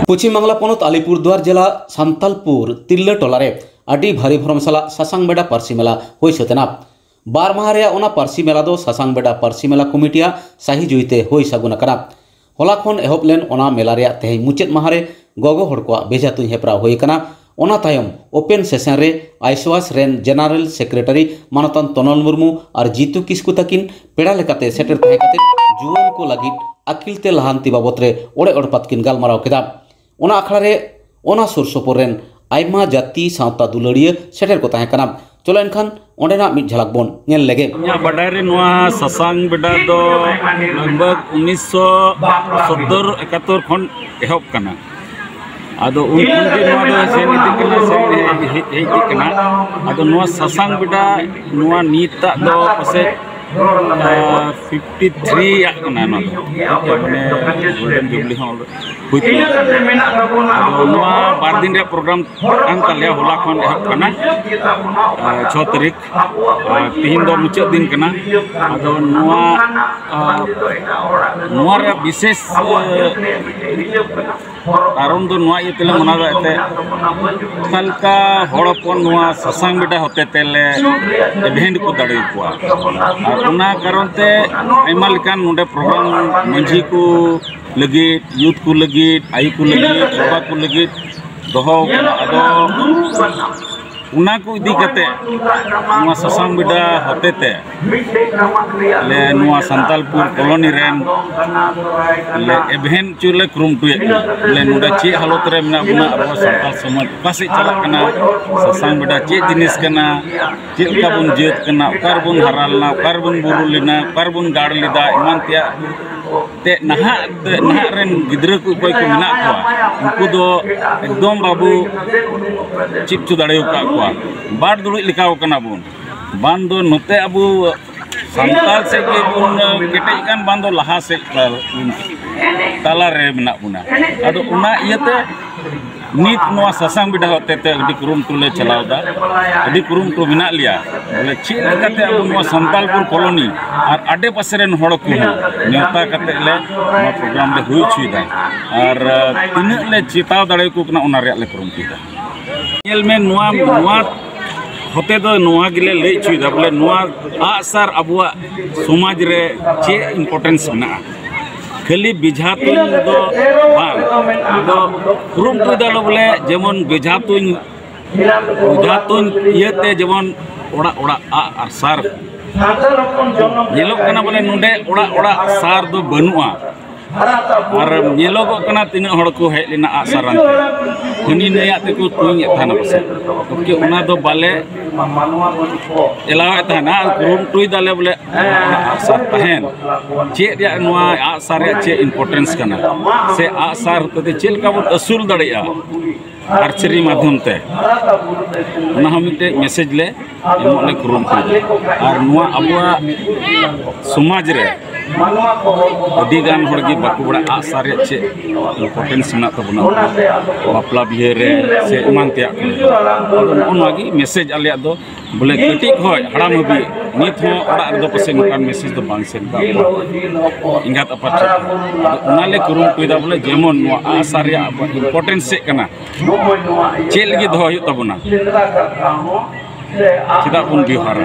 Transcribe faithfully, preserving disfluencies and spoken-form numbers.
ᱯᱚᱪᱷᱤᱢ ᱵᱟᱝᱞᱟ ᱯᱚᱱᱚᱛ ᱟᱞᱤᱯᱩᱨᱫᱩᱣᱟᱨ ᱡᱮᱞᱟ ᱥᱟᱱᱛᱟᱞᱯᱩᱨ ᱛᱤᱨᱞᱟᱹ ᱴᱚᱞᱟ ᱨᱮ ᱟᱹᱰᱤ ᱵᱷᱟᱹᱨᱤ ᱵᱷᱚᱨᱚᱢ ᱥᱟᱞᱟᱜ ᱥᱟᱥᱟᱝ ᱵᱮᱰᱟ ᱯᱟᱹᱨᱥᱤ ᱢᱮᱞᱟ ᱦᱩᱭ ᱥᱟᱹᱛ ᱮᱱᱟ᱾ ᱵᱟᱨ ᱢᱟᱦᱟ ᱨᱮᱭᱟᱜ ᱚᱱᱟ ᱯᱟᱹᱨᱥᱤ ᱢᱮᱞᱟ ᱫᱚ ᱥᱟᱥᱟᱝ ᱵᱮᱰᱟ ᱯᱟᱹᱨᱥᱤ ᱢᱮᱞᱟ ᱠᱚᱢᱤᱴᱤᱭᱟᱜ ᱥᱟᱹᱦᱤ ᱡᱩᱦᱤᱛᱮ ᱦᱩᱭ ᱥᱟᱹᱜᱩᱱ ᱟᱠᱟᱱᱟ᱾ ᱦᱚᱞᱟ ᱠᱷᱚᱱ ᱮᱦᱚᱵ ᱞᱮᱱ ᱚᱱᱟ ᱢᱮᱞᱟ ᱨᱮᱭᱟᱜ ᱛᱮᱦᱮᱧ ᱢᱩᱪᱟᱹᱫ ᱢᱟᱦᱟ ᱨᱮ ᱜᱚᱜᱚ ᱦᱚᱲ ᱠᱚᱣᱟᱜ ᱵᱮᱡᱷᱟ ᱛᱩᱧ ᱦᱮᱯᱨᱟᱣ ᱦᱩᱭ ᱟᱠᱟᱱᱟ᱾ ᱚᱱᱟ ᱛᱟᱭᱚᱢ ᱳᱯᱮᱱ ᱥᱮᱥᱚᱱ ᱨᱮ ᱟᱭᱥᱳᱣᱟᱥ ᱨᱮᱱ ᱡᱮᱱᱟᱨᱮᱞ ᱥᱮᱠᱨᱮᱴᱟᱨᱤ ᱢᱟᱱᱚᱛᱟᱱ ᱛᱚᱱᱚᱞ ᱢᱩᱨᱢᱩ ᱟᱨ ᱡᱤᱛᱩ ᱠᱤᱥᱠᱩ ᱛᱟᱹᱠᱤᱱ ᱯᱮᱲᱟ ᱞᱮᱠᱟᱛᱮ ᱥᱮᱴᱮᱨ ᱛᱟᱦᱮᱸ ᱠᱟᱛᱮ ᱡᱩᱣᱟᱹᱱ ᱠᱚ ᱞᱟᱹᱜᱤᱫ ᱟᱹᱠᱤᱞ ᱛᱮ ᱞᱟᱦᱟᱱᱛᱤ ᱵᱟᱵᱚᱛ ᱨᱮ ᱚᱲᱮ ᱚᱲᱯᱟᱛ ᱠᱤᱱ ᱜᱟᱞᱢᱟᱨᱟᱣ ᱠᱮᱫᱟ᱾ ᱚᱱᱟ ᱟᱠᱷᱲᱟ ᱨᱮ ᱚᱱᱟ ᱥᱩᱨ ᱥᱩᱯᱩᱨ ᱨᱮᱱ ᱟᱭᱢᱟ ᱡᱟᱹᱛᱤ ᱥᱟᱶᱛᱟ ᱫᱩᱞᱟᱹᱲᱤᱭᱟᱹ ᱥᱮᱴᱮᱨ ᱠᱚ ᱛᱟᱦᱮᱸ ᱠᱟᱱᱟ᱾ ᱪᱚᱞᱚ ᱮᱱᱠᱷᱟᱱ ᱚᱸᱰᱮᱱᱟᱜ ᱢᱤᱫ ᱡᱷᱟᱞᱟᱠ ᱵᱚᱱ ᱧᱮᱞ ᱞᱮᱜᱮ᱾ ᱤᱧᱟᱹᱜ ᱵᱟᱰᱟᱭ ᱨᱮ ᱱᱚᱣᱟ ᱥᱟᱥᱟᱝ ᱵᱮᱰᱟ ᱫᱚ ᱞᱟᱜᱽ ᱵᱷᱟᱜᱽ ᱩᱱᱤᱥᱥᱚ ᱥᱚᱛᱛᱚᱨ ᱮᱠᱟᱛᱛᱚᱨ ᱠᱷᱚᱱ ᱮᱦᱚᱵ ᱠᱟᱱᱟ᱾ ᱟᱫᱚ ᱩᱱ ᱠᱷᱚᱱ ᱜᱮ ᱱᱚᱣᱟ ᱫᱚ ᱥᱮᱱ ᱤᱫᱤᱜ ᱠᱟᱱᱟ, ᱥᱮᱱ ᱦᱮᱡ, ᱦᱮᱡ ᱤᱫᱤᱜ ᱠᱟᱱᱟ᱾ ᱟᱫᱚ ᱱᱚᱣᱟ ᱥᱟᱥᱟᱝ ᱵᱮᱰᱟ, ᱱᱚᱣᱟ ᱱᱤᱛᱟᱜ ᱫᱚ ᱯᱟᱥᱮᱡ, ᱟᱨ, ᱯᱷᱤᱯᱴᱤ ᱛᱷᱨᱤ ᱟᱜ ᱠᱟᱱᱟ ᱱᱚᱣᱟ ᱫᱚ᱾ ᱢᱟᱱᱮ ᱜᱳᱞᱰᱮᱱ ᱡᱩᱵᱽᱞᱤ ᱦᱚᱸ ᱦᱩᱭ ᱠᱟᱱᱟ᱾ ᱟᱫᱚ ᱱᱚᱣᱟ ᱵᱟᱨ ᱫᱤᱱ ᱨᱮᱭᱟᱜ ᱯᱨᱳᱜᱨᱟᱢ ᱠᱟᱱ ᱛᱟᱞᱮᱭᱟ, ᱦᱚᱞᱟ ᱠᱷᱚᱱ ᱮᱦᱚᱵ ᱠᱟᱱᱟ, ᱟᱨ, ᱪᱷᱚ ᱛᱟᱹᱨᱤᱠᱷ, ᱟᱨ ᱛᱤᱦᱤᱧ ᱫᱚ ᱢᱩᱪᱟᱹᱫ ᱫᱤᱱ ᱠᱟᱱᱟ᱾ ᱟᱫᱚ ᱱᱚᱣᱟ, ᱟᱨ, ᱱᱚᱣᱟ ᱨᱮᱭᱟᱜ ᱵᱤᱥᱮᱥ, ᱟᱨ, ᱠᱟᱨᱚᱱ ᱫᱚ ᱱᱚᱣᱟ ᱤᱭᱟᱹ ᱛᱮᱞᱮ ᱢᱟᱱᱟᱣᱫᱟ, ᱮᱱᱛᱮᱫ ᱚᱠᱟ ᱞᱮᱠᱟ ᱦᱚᱲ ᱦᱚᱯᱚᱱ ᱱᱚᱣᱟ ᱥᱟᱥᱟᱝ ᱵᱮᱰᱟ ᱦᱚᱛᱮ ᱛᱮᱞᱮ ᱮᱵᱷᱮᱱᱴ ᱠᱚ ᱫᱟᱲᱮᱭᱟᱠᱚᱣᱟ᱾ ᱟᱨ ᱚᱱᱟ ᱠᱟᱨᱚᱱ ᱛᱮ ᱟᱭᱢᱟ ᱞᱮᱠᱟᱱ ᱱᱚᱰᱮ ᱯᱨᱳᱜᱨᱟᱢ ᱢᱟᱹᱡᱷᱤ ᱠᱚ ᱞᱟᱹᱜᱤᱫ, ᱭᱩᱛᱷ ᱠᱚ ᱞᱟᱹᱜᱤᱫ, ᱟᱭᱳ ᱠᱚ ᱞᱟᱹᱜᱤᱫ, ᱵᱟᱵᱟ ᱠᱚ ᱞᱟᱹᱜᱤᱫ ᱫᱚᱦᱚ ᱠᱟᱱᱟ᱾ ᱟᱫᱚ ᱚᱱᱟ ᱠᱚ ᱤᱫᱤ ᱠᱟᱛᱮ ᱱᱚᱣᱟ ᱥᱟᱥᱟᱝ ᱵᱮᱰᱟ ᱦᱚᱛᱮ ᱛᱮ ᱟᱞᱮ ᱱᱚᱣᱟ ᱥᱟᱱᱛᱟᱞᱯᱩᱨ ᱠᱚᱞᱚᱱᱤ ᱨᱮᱱ ᱞᱮ ᱮᱵᱷᱮᱱ ᱦᱚᱪᱚ ᱞᱮ ᱠᱩᱨᱩᱢᱩᱴᱩᱭᱮᱫ ᱠᱟᱱᱟ᱾ ᱵᱚᱞᱮ ᱱᱚᱰᱮ ᱪᱮᱫ ᱦᱟᱞᱚᱛ ᱨᱮ ᱢᱮᱱᱟᱜ ᱵᱚᱱᱟ, ᱟᱵᱚ ᱥᱟᱱᱛᱟᱞ ᱥᱚᱢᱟᱡᱽ ᱚᱠᱟ ᱥᱮᱫ ᱪᱟᱞᱟᱜ ᱠᱟᱱᱟ, ᱥᱟᱥᱟᱝ ᱵᱮᱰᱟ ᱪᱮᱫ ᱡᱤᱱᱤᱥ ᱠᱟᱱᱟ, ᱪᱮᱫ ᱞᱮᱠᱟ ᱵᱚᱱ ᱡᱟᱹᱛ ᱠᱟᱱᱟ, ᱚᱠᱟ ᱨᱮᱵᱚᱱ ᱦᱟᱨᱟ ᱞᱮᱱᱟ, ᱚᱠᱟ ᱨᱮᱵᱚᱱ ᱵᱩᱨᱩ ᱞᱮᱱᱟ, ᱚᱠᱟ ᱨᱮᱵᱚᱱ ᱜᱟᱲ ᱞᱮᱫᱟ, ᱮᱢᱟᱱ ᱛᱮᱭᱟᱜ᱾ ᱛᱮ ᱱᱟᱦᱟᱜ, ᱛᱮ ᱱᱟᱦᱟᱜ ᱨᱮᱱ ᱜᱤᱫᱽᱨᱟᱹ ᱠᱚ ᱚᱠᱚᱭ ᱠᱚ ᱢᱮᱱᱟᱜ ᱠᱚᱣᱟ, ᱩᱱᱠᱩ ᱫᱚ ᱮᱠᱫᱚᱢ ᱵᱟᱵᱚ ᱪᱮᱫ ᱦᱚᱪᱚ ᱫᱟᱲᱮ ᱟᱠᱟᱫ ᱠᱚᱣᱟ᱾ ᱵᱟᱫ ᱫᱩᱲᱩᱵ ᱞᱮᱠᱟᱣ ᱠᱟᱱᱟ ᱵᱚᱱ᱾ ᱵᱟᱝ ᱫᱚ ᱱᱚᱛᱮ ᱟᱵᱚ ᱥᱟᱱᱛᱟᱲ ᱥᱮᱫ ᱜᱮᱵᱚᱱ ᱠᱮᱴᱮᱡ ᱠᱟᱱ, ᱵᱟᱝ ᱫᱚ ᱞᱟᱦᱟ ᱥᱮᱫ ᱛᱟᱞᱟ ᱨᱮ ᱢᱮᱱᱟᱜ ᱵᱚᱱᱟ᱾ ᱟᱫᱚ ᱚᱱᱟ ᱤᱭᱟᱹᱛᱮ ᱱᱤᱛ ᱱᱚᱣᱟ ᱥᱟᱥᱟᱝ ᱵᱮᱰᱟ ᱦᱚᱛᱮᱛᱮ ᱟᱹᱰᱤ ᱠᱩᱨᱩᱢᱩᱴᱩ ᱞᱮ ᱪᱟᱞᱟᱣ ᱮᱫᱟ᱾ ᱟᱹᱰᱤ ᱠᱩᱨᱩᱢᱩᱴᱩ ᱢᱮᱱᱟᱜ ᱞᱮᱭᱟ, ᱵᱚᱞᱮ ᱪᱮᱫ ᱞᱮᱠᱟᱛᱮ ᱟᱵᱚ ᱱᱚᱣᱟ ᱥᱟᱱᱛᱟᱞᱯᱩᱨ ᱠᱚᱞᱚᱱᱤ ᱟᱨ ᱟᱰᱮ ᱯᱟᱥᱮ ᱨᱮᱱ ᱦᱚᱲ ᱠᱚᱦᱚᱸ ᱱᱮᱣᱛᱟ ᱠᱟᱛᱮ ᱞᱮ ᱱᱚᱣᱟ ᱯᱨᱳᱜᱨᱟᱢ ᱞᱮ ᱦᱩᱭ ᱦᱚᱪᱚᱭᱮᱫᱟ᱾ ᱟᱨ ᱛᱤᱱᱟᱹᱜ ᱞᱮ ᱪᱮᱛᱟᱣ ᱫᱟᱲᱮᱭᱟᱠᱚ ᱠᱟᱱᱟ, ᱚᱱᱟ ᱨᱮᱭᱟᱜ ᱞᱮ ᱠᱩᱨᱩᱢᱩᱴᱩᱭᱮᱫᱟ᱾ ᱧᱮᱞ ᱢᱮ, ᱱᱚᱣᱟ ᱱᱚᱣᱟ ᱦᱚᱛᱮ ᱫᱚ ᱱᱚᱣᱟ ᱜᱮᱞᱮ ᱞᱟᱹᱭ ᱦᱚᱪᱚᱭᱮᱫᱟ, ᱵᱚᱞᱮ ᱱᱚᱣᱟ ᱟᱜᱼᱥᱟᱨ ᱟᱵᱚᱣᱟᱜ ᱥᱚᱢᱟᱡᱽ ᱨᱮ ᱪᱮᱫ importance ᱢᱮᱱᱟᱜᱼᱟ᱾ ᱠᱷᱟᱹᱞᱤ ᱵᱮᱡᱷᱟ ᱛᱩᱧ ᱫᱚ ᱵᱟᱝ, ᱟᱫᱚ ᱠᱩᱨᱩᱢᱩᱴᱩᱭ ᱫᱟᱞᱮ ᱵᱚᱞᱮ ᱡᱮᱢᱚᱱ ᱵᱮᱡᱷᱟ ᱛᱩᱧ, ᱵᱮᱡᱷᱟ ᱛᱩᱧ ᱤᱭᱟᱹᱛᱮ ᱡᱮᱢᱚᱱ ᱚᱲᱟᱜ ᱚᱲᱟᱜ ᱟᱜ ᱟᱨ ᱥᱟᱨ ᱧᱮᱞᱚᱜ ᱠᱟᱱᱟ, ᱵᱚᱞᱮ ᱱᱚᱰᱮ ᱚᱲᱟᱜ ᱚᱲᱟᱜ ᱥᱟᱨ ᱫᱚ ᱵᱟᱹᱱᱩᱜᱼᱟ᱾ ᱟᱨ ᱧᱮᱞᱚᱜᱚᱜ ᱠᱟᱱᱟ ᱛᱤᱱᱟᱹᱜ ᱦᱚᱲ ᱠᱚ ᱦᱮᱡ ᱞᱮᱱᱟ ᱟᱜᱼᱥᱟᱨ ᱟᱱᱛᱮ, ᱦᱟᱹᱱᱤ ᱱᱟᱹᱭᱟᱜ ᱛᱮᱠᱚ ᱛᱩᱧᱮᱫ ᱛᱟᱦᱮᱱᱟ ᱯᱟᱥᱮᱡ᱾ ᱜᱚᱢᱠᱮ, ᱚᱱᱟ ᱫᱚ ᱵᱟᱞᱮ ᱮᱞᱟᱣᱮᱫ ᱛᱟᱦᱮᱱᱟ᱾ ᱟᱨ ᱠᱩᱨᱩᱢᱩᱴᱩᱭ ᱫᱟᱞᱮ ᱵᱚᱞᱮ ᱟᱜᱼᱥᱟᱨ ᱛᱟᱦᱮᱱ, ᱪᱮᱫ ᱨᱮᱭᱟᱜ, ᱱᱚᱣᱟ ᱟᱜᱼᱥᱟᱨ ᱨᱮᱭᱟᱜ ᱪᱮᱫ importance ᱠᱟᱱᱟ, ᱥᱮ ᱟᱜᱼᱥᱟᱨ ᱦᱚᱛᱮᱛᱮ ᱪᱮᱫ ᱞᱮᱠᱟ ᱵᱚᱱ ᱟᱹᱥᱩᱞ ᱫᱟᱲᱮᱭᱟᱜᱼᱟ archery ᱢᱟᱫᱽᱫᱷᱚᱢ ᱛᱮ, ᱚᱱᱟ ᱦᱚᱸ ᱢᱤᱫᱴᱮᱡ message ᱞᱮ ᱮᱢᱚᱜ ᱞᱮ ᱠᱩᱨᱩᱢᱩᱴᱩᱭᱮᱫᱟ᱾ ᱟᱨ ᱱᱚᱣᱟ ᱟᱵᱚᱣᱟᱜ ᱥᱚᱢᱟᱡᱽ ᱨᱮ ᱟᱹᱰᱤ ᱜᱟᱱ ᱦᱚᱲ ᱜᱮ ᱵᱟᱠᱚ ᱵᱟᱲᱟᱭᱟ ᱟᱜᱼᱥᱟᱨ ᱨᱮᱭᱟᱜ ᱪᱮᱫ importance ᱢᱮᱱᱟᱜ ᱛᱟᱵᱚᱱᱟ, ᱵᱟᱯᱞᱟ ᱵᱤᱦᱟᱹ ᱨᱮ ᱥᱮ ᱮᱢᱟᱱ ᱛᱮᱭᱟᱜ ᱠᱚᱨᱮ᱾ ᱟᱫᱚ ᱱᱚᱜᱼᱚ ᱱᱚᱣᱟ ᱜᱮ message ᱟᱞᱮᱭᱟᱜ ᱫᱚ, ᱵᱚᱞᱮ ᱠᱟᱹᱴᱤᱡ ᱠᱷᱚᱱ ᱦᱟᱲᱟᱢ ᱦᱟᱹᱵᱤᱡ ᱱᱤᱛ ᱦᱚᱸ ᱚᱲᱟᱜ ᱨᱮᱫᱚ ᱯᱟᱥᱮᱡ ᱱᱚᱝᱠᱟᱱ message ᱫᱚ ᱵᱟᱝ ᱥᱮᱱ ᱠᱟᱜ ᱠᱚᱣᱟ ᱮᱸᱜᱟᱛ ᱟᱯᱟᱛ ᱴᱷᱮᱱ᱾ ᱟᱫᱚ ᱚᱱᱟ ᱞᱮ ᱠᱩᱨᱩᱢᱩᱴᱩᱭᱮᱫᱟ, ᱵᱚᱞᱮ ᱡᱮᱢᱚᱱ ᱱᱚᱣᱟ ᱟᱜᱼᱥᱟᱨ ᱨᱮᱭᱟᱜ importance ᱪᱮᱫ ᱠᱟᱱᱟ, ᱪᱮᱫ ᱞᱟᱹᱜᱤᱫ ᱫᱚᱦᱚ ᱦᱩᱭᱩᱜ ᱛᱟᱵᱚᱱᱟ, ᱪᱮᱫᱟᱜ ᱵᱚᱱ ᱵᱮᱣᱦᱟᱨᱟ᱾